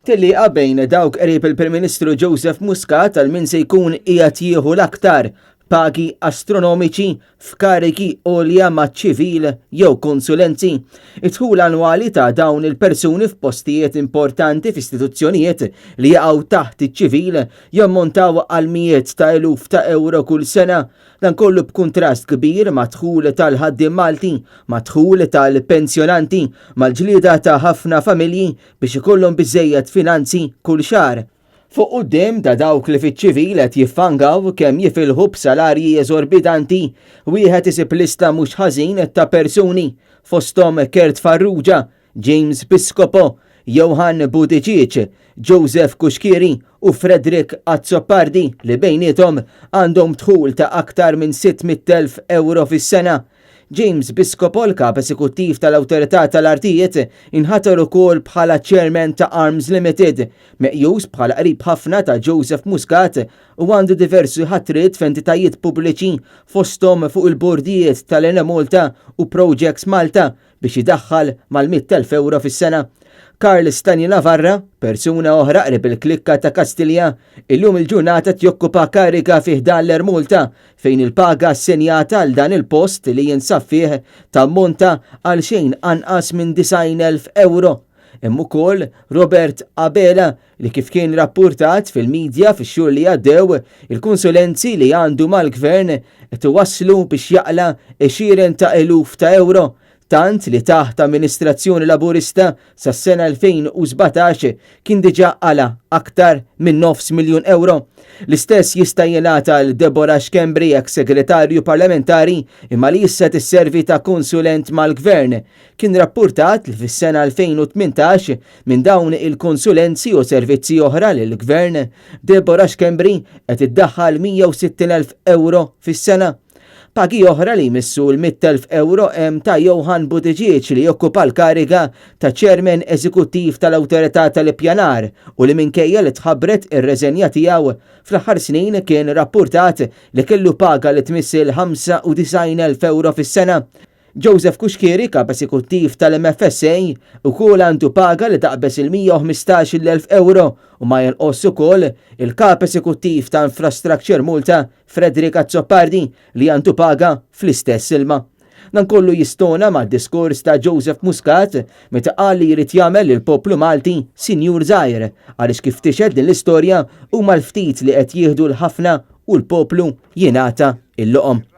Tellieqa bejn dawk qrib il-Prim Ministru Joseph Muscat għal min se jkun qiegħed jieħu l-aktar pagi astronomiċi f'karigi għolja maċ-ċivil jew konsulenzi. Id-dħul annwali ta' dawn il-persuni f'postijiet importanti f'istituzzjonijiet li jaqgħu taħt iċ-ċivil jammontaw għal mijiet ta' eluf ta' ewro kull sena. Dan kollu b'kuntrast kbir mad-dħul tal-ħaddiem Malti, mad-dħul tal-pensjonanti, mal-ġlieda ta' ħafna familji biex ikollhom biżżejjed finanzi kull xahar. Fuq quddiem ta' dawk li fiċ-ċivil qed jiffangaw kemm jifilħu b'salarji eżorbitanti, wieħed isib lista mhux ħażin ta' persuni, fosthom Kurt Farrugia, James Piscopo, Johann Buttigieg, Joseph Cuschieri u Frederick Azzopardi li bejniethom għandhom dħul ta' aktar minn 600,000 ewro fis-sena. James Piscopo, l-Kap Esekuttiv tal-Awtorità tal-Artijiet, inħatar ukoll bħala Chairman ta' Arms Limited, meqjus bħala qrib ħafna ta' Joseph Muscat u għandu diversi ħatriet f'entitajiet pubbliċi fosthom fuq il-bordijiet tal-Enemalta u Projects Malta biex idaħħal mal-100,000 ewro fis-sena. Karl Stagno Navarra, persuna oħra qrib il-klikka ta' Kastilja, illum il-ġurnata qed jokkupa kariga fi ħdan l-Air Malta fejn il-paga assenjata għal dan il-post li jinsab fih tammonta għal xejn anqas minn 90,000 ewro. Hemm ukoll Robert Abela li kif kien rappurtat fil-midja fix-xhur li għaddew, il-konsulenzi li għandu mal-Gvern qed iwasslu biex jaqla' għexieren ta' eluf ta' ewro, tant li taħt amministrazzjoni Laburista sas-sena 2017 kien diġà qala' aktar minn nofs miljun ewro. L-istess jista' jingħad għal Deborah Schembri, eks Segretarju Parlamentari imma li issa tisservi ta' konsulent mal-Gvern. Kien rappurtat li fis-sena 2018 minn dawn il-konsulenzi u servizzi oħra lill-Gvern, Deborah Schembri qed iddaħħal 160,000 ewro fis-sena. Pagi oħra li jmissu l-100,000 ewro hemm ta' Johann Buttigieg li jokkupa l-kariga ta' Chairman Eżekuttiv tal-Awtorità tal-Ippjanar u li minkejja li tħabbret ir-reżenja tiegħu fl-aħħar snin kien rappurtat li kellu paga li tmiss il-95,000 ewro fis-sena. Joseph Cuschieri, Kap Esekuttiv tal-MFSA, ukoll għandu paga li taqbeż il-115-il elf ewro u ma jonqosx ukoll il-Kap Esekuttiv ta' Infrastructure Malta, Frederick Azzopardi, li għandu paga fl-istess ilma. Dan kollu jistona mad-diskors ta' Joseph Muscat meta qal li jrid jagħmel lill-poplu Malti sinjur żgħir għaliex kif tixhed din l-istorja huma l-ftit li qed jieħdu l-ħafna u l-poplu jingħata il-loqom.